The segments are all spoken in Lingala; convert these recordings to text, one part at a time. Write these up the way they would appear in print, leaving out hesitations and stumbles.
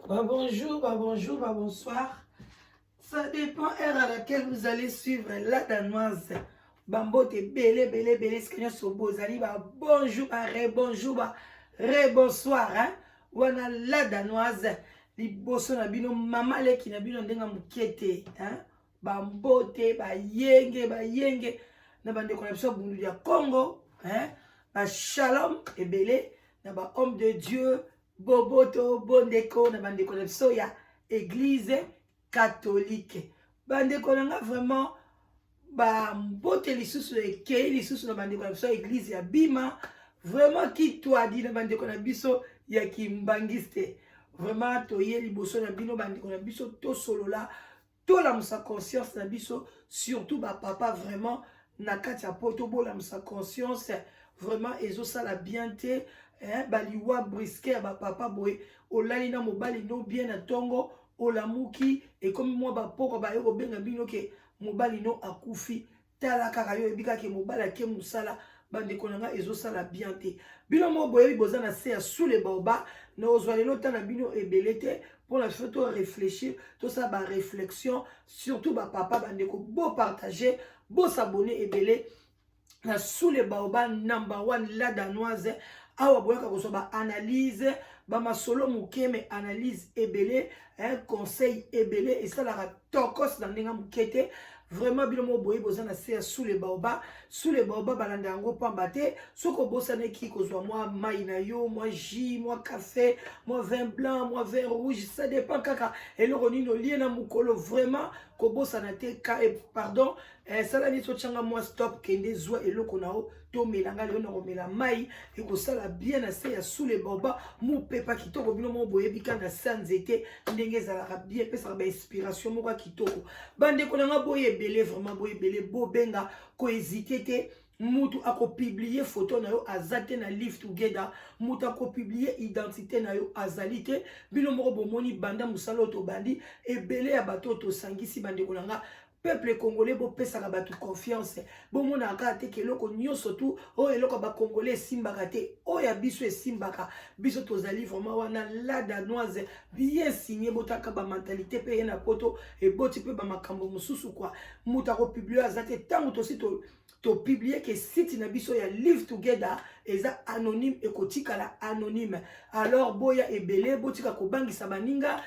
Bah bonjour, bah bonjour, bah bonsoir. Ça dépend heure à laquelle vous allez suivre la danoise. Bambote bele bele bele ce que nyonso bozali ba bonjour, ba re bonjour, ba re bonsoir hein. Wana la danoise liboso na bino mama leki na bino ndenge moke te hein. Bambote bayenge bayenge na bandeko na biso bundu ya Congo hein. Ba shalom ebele na ba homme de Dieu boboto bondeko na bandeko na biso ya église catholique. Bandeko na nga vraiment bambote lisusu ekei lisusu na bandeko na biso ya église ya Bima, vraiment kitwadi na bandeko na biso ya kimbangiste. Vraiment toye liboso na bino bandeko na biso, tosolola, tolamusa conscience na biso, surtout bapapa vraiment na kati ya poto, bolamusa conscience vraiment, ezosala bien te eh, baliwa brusque ya bapapa boye. Olali na mobali no bien na ntongo, olamuki ekomi mwa bapoko, baye kobenga bino ke mobali no akufi. Tala kaka yo oyebi kaka mobali ake mosala. Bandeko na ngai, ezosala bien te. Bino moko boyebi, boza na se ya sous le baobab na ozwa lelo ta na bino ebele te mpona biso to réfléchir, tosala baréflexion, surtout bapapa. Bandeko, bopartage, bos'abonner ebele na sous le baobab number one, la danoise. Awa boyaka kozwa baanalyse, bamasolo moke me analyse ebele, conseil ebele, esalaka tokos na ndenge moke te. Vraiment bino moko boye boza na se ya sous le baobab. Sous le baobab, balanda yango pamba te. Soki obosanaki kozwa mwa mai na yo, mwa jus, mwa café, mwa vin blanc, mwa vin rouge, ça dépend kaka eloko nini olie na mokolo. Vraiment kobosana te ka, pardon, sala neti otyanga mwa stop, kende zwa eloko na yo tomelanga. Lelo na komela mai ekosala bien na se ya sous le baobab, mopepa kitoko. Bino moko boyebi ka na se ya nzete ndenge ezalaka bien, epesaka bainspiration moko ya kitoko. Bandeko na nga, boye ebele, vraiment boye ebele, bobenga, kohésiter te. Mutu akopublier photo na yo aza te na Live Together, mutu akopublier identité na yo azali te. Bino moko bomoni, banda mosala oyo tobandi, ebele ya bato oyo tosangisi. Bandeko na nga, peuple congolais, bopesaka bato confiance. Bomonaka kaka te ke eloko nyonso tu oyo eloko ya bacongolais esimbaka te, oyo ya biso esimbaka. Biso tozali vraiment wana la danoise bien signé. Botaka bamentalité mpe ye na poto eboti mpe bamakambo mosusu kua. Moto akopublier aza te. Ntango tosi topublier ke site na biso ya Live Together eza anonyme, ekotikala anonyme. Alors boya ebele, botika kobangisa baninga.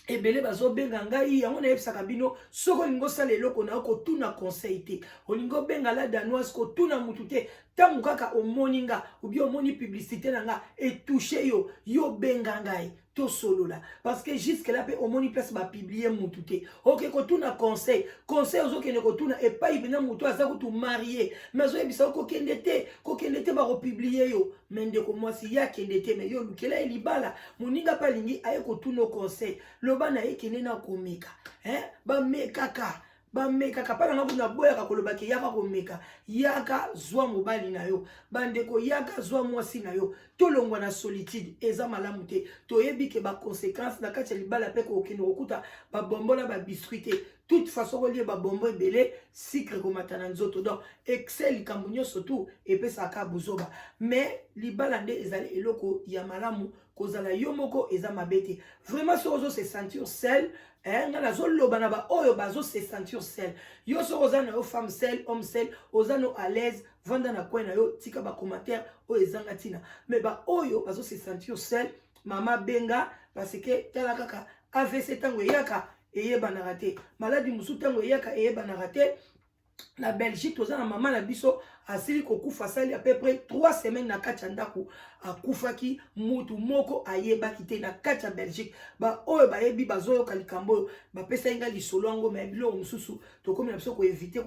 Ebele bazobenga ngai, yango nayebisaka bino, soki olingi osala eloko na yo, kotuna conseil te. Olingi obenga la danoise, kotuna mutu te. Ntango kaka omoni nga obi omoni publicité na nga etoucher yo, yo benga ngai, tosolola, parce que jusque là mpe omoni place bapublier mutu te. Oke kotuna conseil, conseil ozokende kotuna epai mpena motu aza kutu marié, mais azoyebisa yo kokende te, kokende te, bakopublier yo. Mais ndeko mwasi ye akende te, mais yo olukela ye libala. Moninga mpe alingi aye kotuna conseil, loba na ye kende na komeka, eh? Bamekaka, bamekaka mpa nanga kuna. Boyaka kolobaki yaka komeka, yaka zwa mobali na yo. Bandeko, yaka zwa mwasi na yo, tolongwa na solitude, eza malamu te. Toyebi ke baconséquence na kati ya libala mpe kokende kokuta babombo na babiscuit te. Toute façon, kolia babombo ebele, sucre komata na nzoto. Donc excès likambo nyonso tu epesaka buzoba. Mais libala nde ezali eloko ya malamu. Kozala yo moko eza mabe te. Vraiment, soki ozo se sentir seul, nga nazoloba na baoyo bazo se sentir seul. Yo soki oza na yo femme seule, homme seul, oza no à l'aise, vanda na coin na yo, tika bacommentaire oyo ezanga ntina. Mais baoyo bazo se sentir seul, mama benga, parce que tala kaka AVC, ntango eyaka eyebanaka te. Maladi mosusu, ntango eyaka eyebanaka te. Na Belgique toza na mama na biso asili kokufa, asali à peu près 3 semaines na kati ya ndako, akufaki, mutu moko ayebaki te na kati ya Belgique. Baoyo bayebi bazoyoka likambo oyo, bapesaki ngai lisolo yango. Me biloko mosusu tokomi na biso koéviter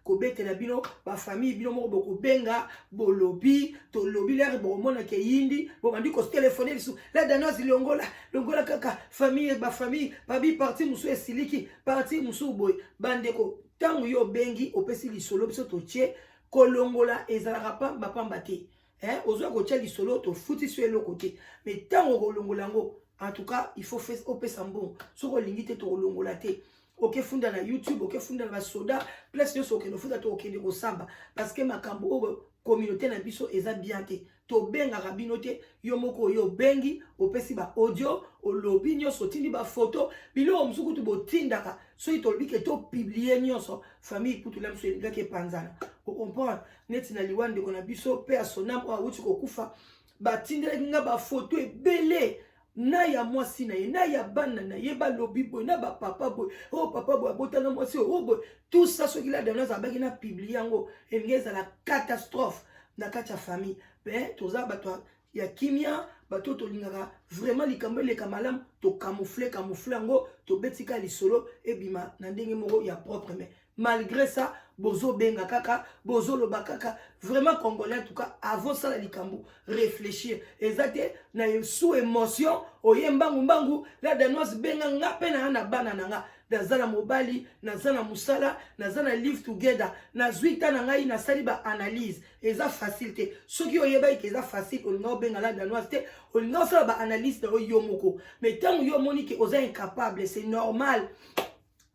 kobetela bino bafamille. Bino moko bokobenga, bolobi, tolobi lere, bokomonaka eyindi, bobandi kotéléphoner lisusu: la danoise, longola, longola kaka famille. Bafamille babi parti mosusu esiliki, parti mosusu boye. Bandeko, ntango yo obengi, opesi lisolo, biso totie. Kolongola ezalaka pamba pamba te. Eh, ozwa kotia lisolo, tofutisi yo eloko te. Mais ntango okolongola yango, en tout cas il faut opesa mbongo. Soki olingi te, tokolongola te. Okefunda na YouTube, okefunda na basoda, place nyonso okende ofunda to okende kosamba, parce que makambo oyo Communauté na biso eza bien te. Tobengaka bino te, yo moko oyo obengi, opesi ba audio, olobi nyonso, otindi ba photo, biloko mosusu kutu botindaka. Soki tolobi ke topublier nyonso, famille kutu na biso elingaki epanzana. Ocomprendre? Neti na liwa ndeko na biso mpe ya sonam oyo awuti kokufa, batindelaki nga bafoto ebele, na ya mwasi na ye, na ya bana na ye, balobi boye na bapapa boye, oyo oh, papa boye abotana mwasi oyo oh, boye, tout ça. Soki la danoise abaki na publier yango, elingi ezala catastrophe na kati ya famille. Mpe toza bato ya kimia, bato oyo tolingaka vraiment likambo eleka malamu. Tocamoufle camoufle yango, tobetika lisolo ebima na ndenge moko ya propre. Mais malgré ça, bozobenga kaka, bozoloba kaka. Vraiment, Congolais, en tout cas, avant sala likambo, réfléchir. Eza te na sous émotion oye mbangu mbangu. La Danoise, benga nga mpe na bana na nga, naza na mobali, naza na mosala, naza na live together, nazwi ta na ngai, nasali baanalyse. Eza facile te. Soki oyebaki ke eza facile, olinga obenga La Danoise te, olinga osala baanalyse na yo yo moko. Mais ntango yo omoni ke oza incapable, c'est normal.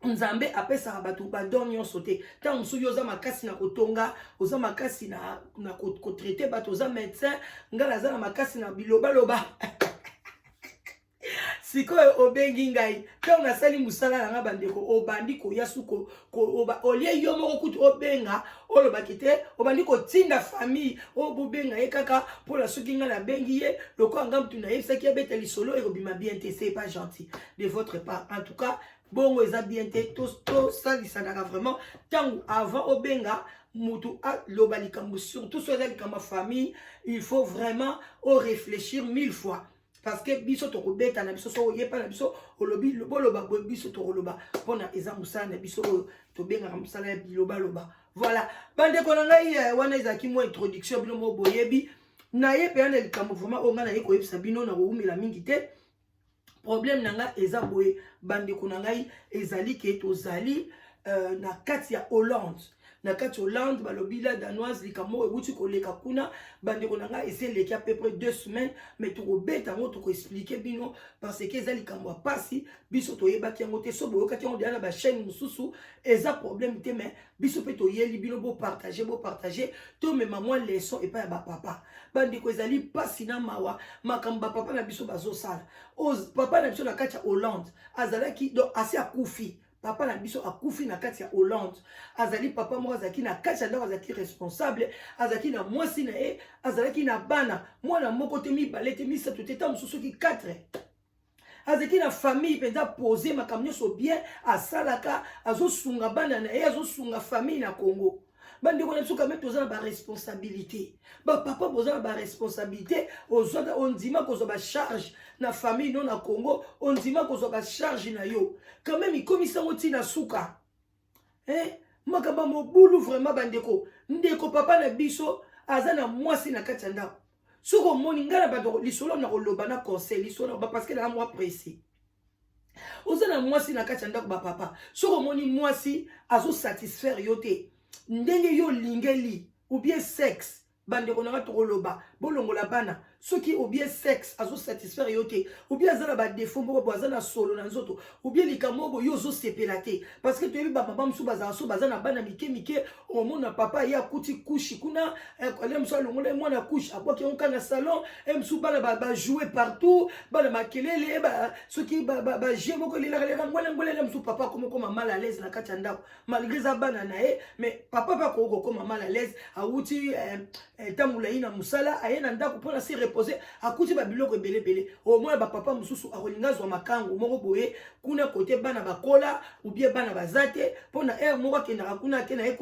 Nzambe apesaka bato badon nyonso te. Ntango mosusu yo oza makasi na kotonga, oza makasi na kotraiter bato, oza médecin. Ngai naza na makasi na bilobaloba. Sikoyo obengi ngai, ntango nasali mosala na nga, bandeko, obandi koya su olie. Yo moko kutu obenga, olobaki te, obandi kotinda famille oyo bobenga ye kaka mpona soki ngai nabengi ye, lokola nga mutu nayebisaki abeta lisolo, ekobima bien te. C'est pas gentil de votre part, en tout cas. Bongo eza bien te. Tosalisanaka vraiment. Ntango avant obenga mutu aloba likambo, surtout so eza likambo ya famille, il faut vraiment oréfléchir mille fois, parce que biso tokobeta na biso. So oyepa na biso, olobi boloba boye, biso tokoloba, mpona eza mosala na biso oyo tobengaka mosala ya bilobaloba. Voilà, bandeko na ngai, wana ezalaki mwa introduction. Bino mo boyebi naye mpenza na likambo vraiment oyo ngai naye koyebisa bino. Na kowumela mingi te. Problème na ngai eza boye, bandeko na ngai, ezali ke tozali na kati ya Hollande. Na kati Hollande, balobi La Danoise, likambo oyo ewuti koleka kuna, bandeko na ngai, esi eleki à peu près 2 semaines, mais tokobeta yango, tokoexpliquer bino, parce que eza likambo ya pasi. Biso toyebaki yango te. So boyokaki yango deya na bachaîne mosusu, eza problème te, mais biso mpe toyeli bino, bopartage, bopartage, tomema mwa leçon epai ya bapapa. Bandeko, ezali mpasi na mawa makambo bapapa na biso bazosala. Papa na biso na kati ya Hollande azalaki, donc asi akufi. Papa na biso akufi na kati ya Hollande. Azali papa moko azalaki na kati ya ndako, azalaki responsable, azalaki na mwasi na ye, azalaki na bana, mwana moko te, mibale te, misato te, ta mosusu soki 4. Azalaki na famille mpenza posé, makambo nyonso bien, asalaka, azosunga bana na ye, azosunga famille na Congo. Bandeko na biso, quand même toza na baresponsabilité. Bapapa, boza na baresponsabilité. Ozwaka, ondima kozwa bacharge na famille no na Congo, ondima kozwa bacharge na yo, quand même ikomisango ntina suka, eh? Makambo ya mobulu vraiment, bandeko. Ndeko papa na biso aza na mwasi na kati ya ndako. Soki omoni ngai na bato, lisolo na koloba na conseil, lisolo na, parce que na mwa pressé. Oza na mwasi na kati ya ndako, bapapa, soki omoni mwasi azosatisfaire yo te ndenge yo olingeli, ou bien sexe, bandeko na nga, tokoloba bolongola bana. Soki ou bien sexe azosatisfaire yo te, ou bien aza na badéfaut moko bo, aza na solo na nzoto, ou bien likambo moko yo ozosepela te, parce que toyebi bamama mosusu bazala so baza na bana mike mike, omona papa ye akuti couche kuna, ale mosusu alongola ye mwana couche, abwaki yango kaka na salon. E mosusu bana bajoue partout, bana makelele, soki bajeu moko elelaka lelaka, ngwele ngwele. Mosusu papa akoma okoma mal à l'aise na kati ya ndako, malgré eza bana na ye, mais papa mpe akoki kokoma mal à l'aise. Awuti ntango ye na mosala, aye na ndako mpona se reposer, akuti babiloko ebele ebele. Omona bapapa mosusu akolinga azwa makango moko boye kuna kote bana bakola, ou bien bana baza te, mpona heure moko akendaka kuna, ake na ye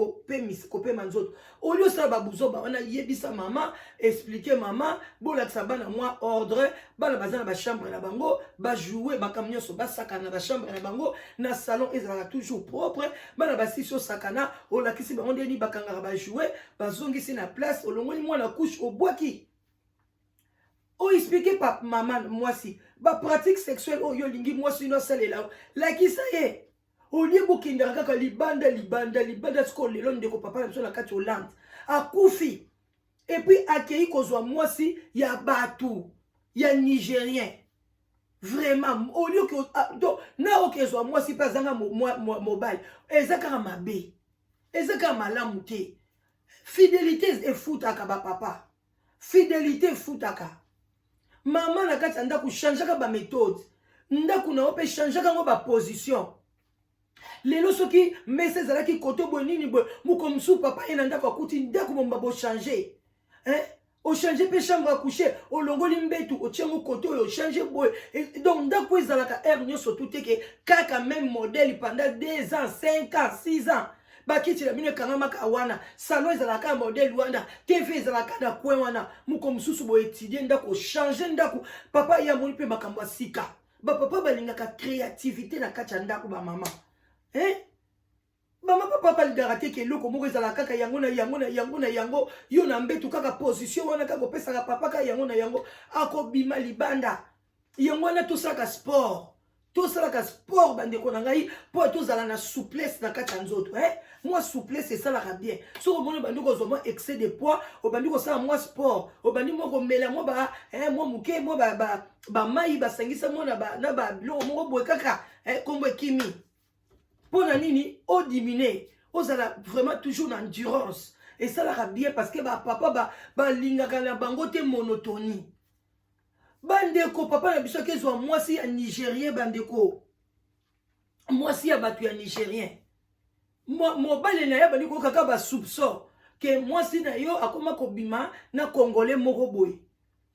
kopema nzoto. Olie osala babuzoba wana, yebisa mama, explique mama, bolakisa bana mwa ordre. Bana baza na bachambre na bango, bajoue makambo nyonso, basakana na bachambre na bango. Na salon ezalaka toujours propre. Bana basisi osakana, olakisi bango ndeni bakangaka bajoue, bazongisi na place, olongoli mwana couche, obwaki, oexplique pa mama mwasi bapratique sexuelle oyo olingi mwasi no asalela, lakisa ye. Olie bokendaka kaka libanda, libanda, libanda. Sikoyo lelo, ndeko papa na biso na kati Hollande akufi, et puis akei kozwa mwasi ya bato ya Nigérien. Vraiment, olie donc na okezwa mwasi mpe azanga mobali, eza kaka mabe, eza kaka malamu te. Fidelité efutaka bapapa, fidelité efutaka. Mama na kati ya ndako, changeaka baméthode ndako na yo mpe changeaka yango baposition. Lelo soki mesa ezalaki koto boye, nini boye, moko mosusu papa ye na ndako akuti ndako momba bochange, hein? Ochange mpe chambre à coucher, olongoli mbetu, otie yango kote oyo, ochange boye. Donc ndako ezalaka heure nyonso tu te ke kaka même modèle pendant 2 ans, 5 ans, 6 ans. Bakiti na bino ekangamaka wana, salon ezalaka modèle wana, TV ezalaka na coin wana. Moko mosusu boye, étudie ndako, ochange ndako. Papa ye amoni mpe makambo ya sika. Bapapa balingaka créativité na kati ya ndako. Bamama, eh? Mama, papa balingaka te ke eloko moko ezalaka kaka yango na yango na yango na yango. Yo na mbetu kaka position wana, kaka opesaka papa kaka yango na yango, akobima libanda. Yango wana tosalaka sport, tosalaka sport, bandeko na ngai, mpo tozala na souplesse na kati ya nzoto, eh? Mwa souplesse esalaka bien. Soki omoni obandi kozwa mwa excès de poids, obandi kosala mwa sport, obandi mwa komela mwa ba eh, mwa moke mwa bamai ba basangisa mwa na babiloko moko boye kaka, eh, kombo ekimi. Mpo na nini? Odimine, ozala vraiment toujours na endurance, esalaka bien, parce que bapapa balingaka na bango te monotonie. Bandeko, papa na biso akezwa mwasi ya Nigérien. Bandeko, mwasi ya bato ya Nigérien, mobali na ye abandi koyoka kaka basoupçon ke mwasi na yo akoma kobima na Congolais moko boye.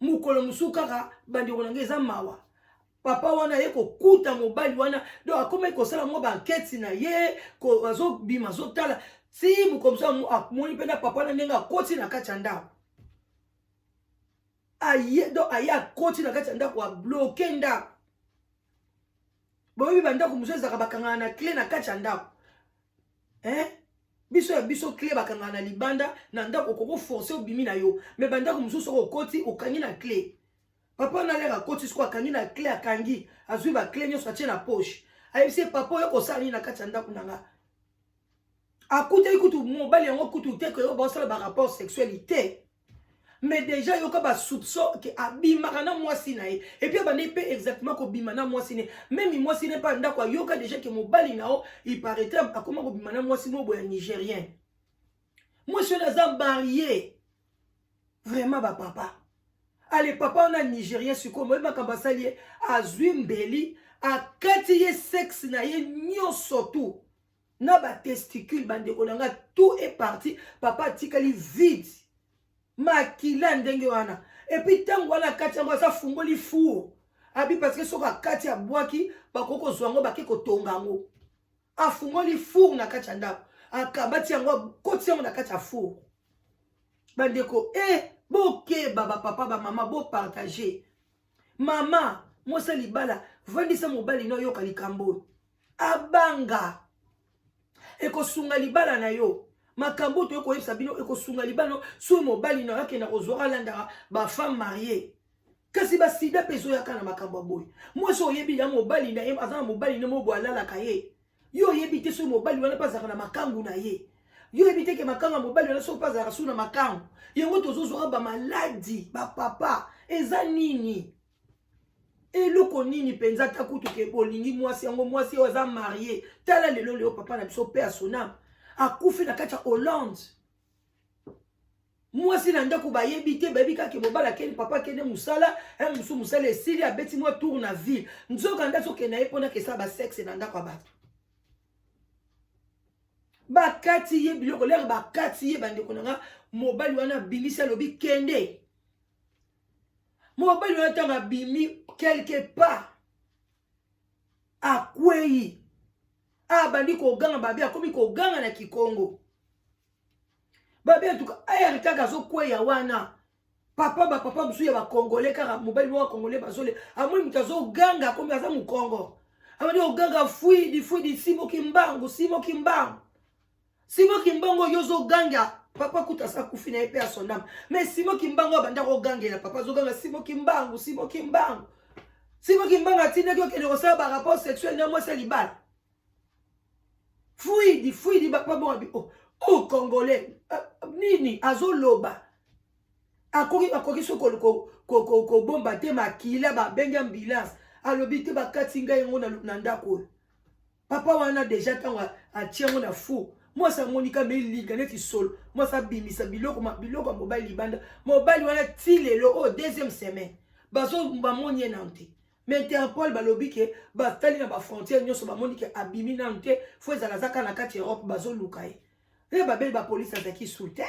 Mokolo mosusu kaka, bandeko na ngai, eza mawa, papa wana aye kokuta mobali wana. Donc akomaki kosala mwa banketi na ye, azobima, azotala ti mokolo mosusu amoni mpe na papa wana ndenge akoti na kati ya ndako. Aye, donc aye, akoti na kati ya ndako, abloquer ndako. Boyebi bandako mosusu ezalaka bakangana na clé na kati ya ndako, hein? Biso ya biso, clé bakangana na libanda. Na ndako okoko force, obimi na yo, mais bandako mosusu soki okoti, okangi na clé. Papa wana aleka, akoti siko, akangi na clé, akangi, azwi baclé nyonso, atie na poche. Ayebisi ye: "Papa oyo kosala nini na kati ya ndako na nga?" Akutaki kutu mobali yango kutu te koyo baosala barapport sexuel te, mais déjà yoka basoupçon ke abimaka na mwasi na ye. Et puis abandi mpe exactement kobima na mwasi ne, même mwasi ne mpe ndako ayoka déjà ke mobali na yo, il paraîtrait, akoma kobima na mwasi moko boye ya Nigérien. Mwasi wana aza marié. Vraiment, bapapa, ale papa wana Nigérien sikoyo moyebi makambo asali ye: azwi mbeli, akati ye sexe na ye nyonso tu na batesticule. Bandeko na nga, tout est parti. Papa atikali vide, makila ndenge wana. Et puis ntango wana akati yango, aza fungoli four abi, parce que soki akati, abwaki, bakoki kozwa yango, bake kotonga yango. Afungoli four na kati ya ndako, akabati yango, akoti yango na kati ya four. Bandeko, e bokeba, bapapa, bamama, bopartage. Mama mwasi libala, vandisa mobali na oyoka likambo oyo, abanga, ekosunga libala na yo. Makambo oyo toyei koyebisa bino ekosunga libala. Soki mobali na yo akenda kozwaka, alandaka bafemme mariée, kasi basida mpe ezoyaka na makambo ya boye. Mwasi oyebi ya mobali na ye aza na mobali ne mo boye alalaka ye, yo oyebi te soki mobali wana mpe azalaka na makangu na ye. Yo oyebi te ke makangu ya mobali wana soki mpe azalaka su na makangu. Yango tozozwaka bamaladi. Bapapa, eza nini, eloko nini mpenza? Ata kutu ke bolingi mwasi yango, mwasi oyo aza mariée. Tala lelo, leo papa na biso mpe asonam akufi na kati ya Hollande. Mwasi na ndako bayebi te, bayebi kaka mobali akende, papa akende mosala mosusu, mosala esili, abeti mwa tour na ville. Nzoka nde azokende ye mpona kesala basexe na ndako ya bato. Bakati ye biloko lere, bakati ye. Bandeko na nga, mobali wana abimisi, alobi: "Kende." Mobali wana ntango abimi quelque part, akwei, abandi koganga. Babi akomi koganga na Kikongo. Babi antuka ayere kaka azokweya wana. Papa, bapapa mosusu ya bacongolais, kaka mobali moko congolais, bazole amoni moto azoganga, akomi aza mokongo, abandi koganga: "Fwidi, fwidi, simoki mbangu, simoki mbangu, simoki mbangu." Oyo ozoganga, papa kuta asa kufi na ye mpe asondama, mais simoki mbangu abanda kogangela papa, azoganga: "Simoki mbangu, simoki mbangu, simoki mbangu." Atindaki okende kosala barapport sexuel na mwasi ya libala. Fwidi, fwidi. Papa bongo abi: "Oh, oh, Congolais nini azoloba?" Akoki so kobomba te makila. Babengi ambulance, alobi te: "Bakati ngai yango na ndako oyo." Papa wana déjà ntango atie yango na four, Mwasi amoni kama elinga neti solo, mwasi abimisa biloko biloko ya mobali libanda. Mobali wana ti lelo oyo, deuxième semaine, bazo bamoni ye nanu te. Mais Interpol balobi ke batali na bafrontière nyonso, bamoni ke abimi nanu te. Fo ezala aza kaka na kati ya Europe, bazoluka ye. E babeli bapolice, azalaki su te.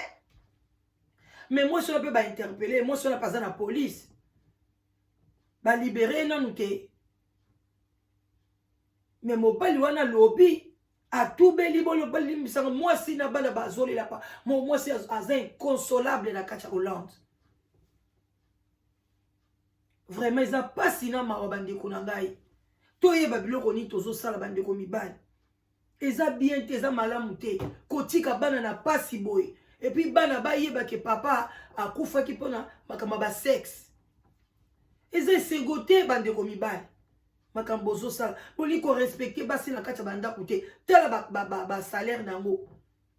Mais mwasi wana mpe bainterpeller, mwasi wana mpe aza na police, balibérer ye nanu te. Mais mobali wana alobi atubeli bolo balimbisaka mwasi na bana, bazolela pa mwasi aza inconsolable na kati ya Hollande. Vraiment, eza mpasi na mawa. Bandeko na ngai, toyeba biloko nini tozosala. Bandeko mibali, eza bien te, eza malamu te kotika bana na pasi boye. Et puis bana bayebake papa akufaki mpona makambo ya basexe, eza esengo te. Bandeko mibali, makambo ozosala, bolingi korespecter basi na kati ya bandako te. Tala basalaire ba, ba nango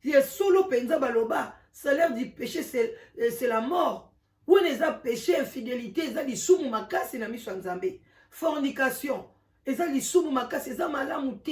ye solo mpenza. Baloba salaire du péché, c'est la mort. Wana eza péché. Infidélité eza lisumu makasi na miso ya Nzambe. Fornication eza lisumu makasi, eza malamu te.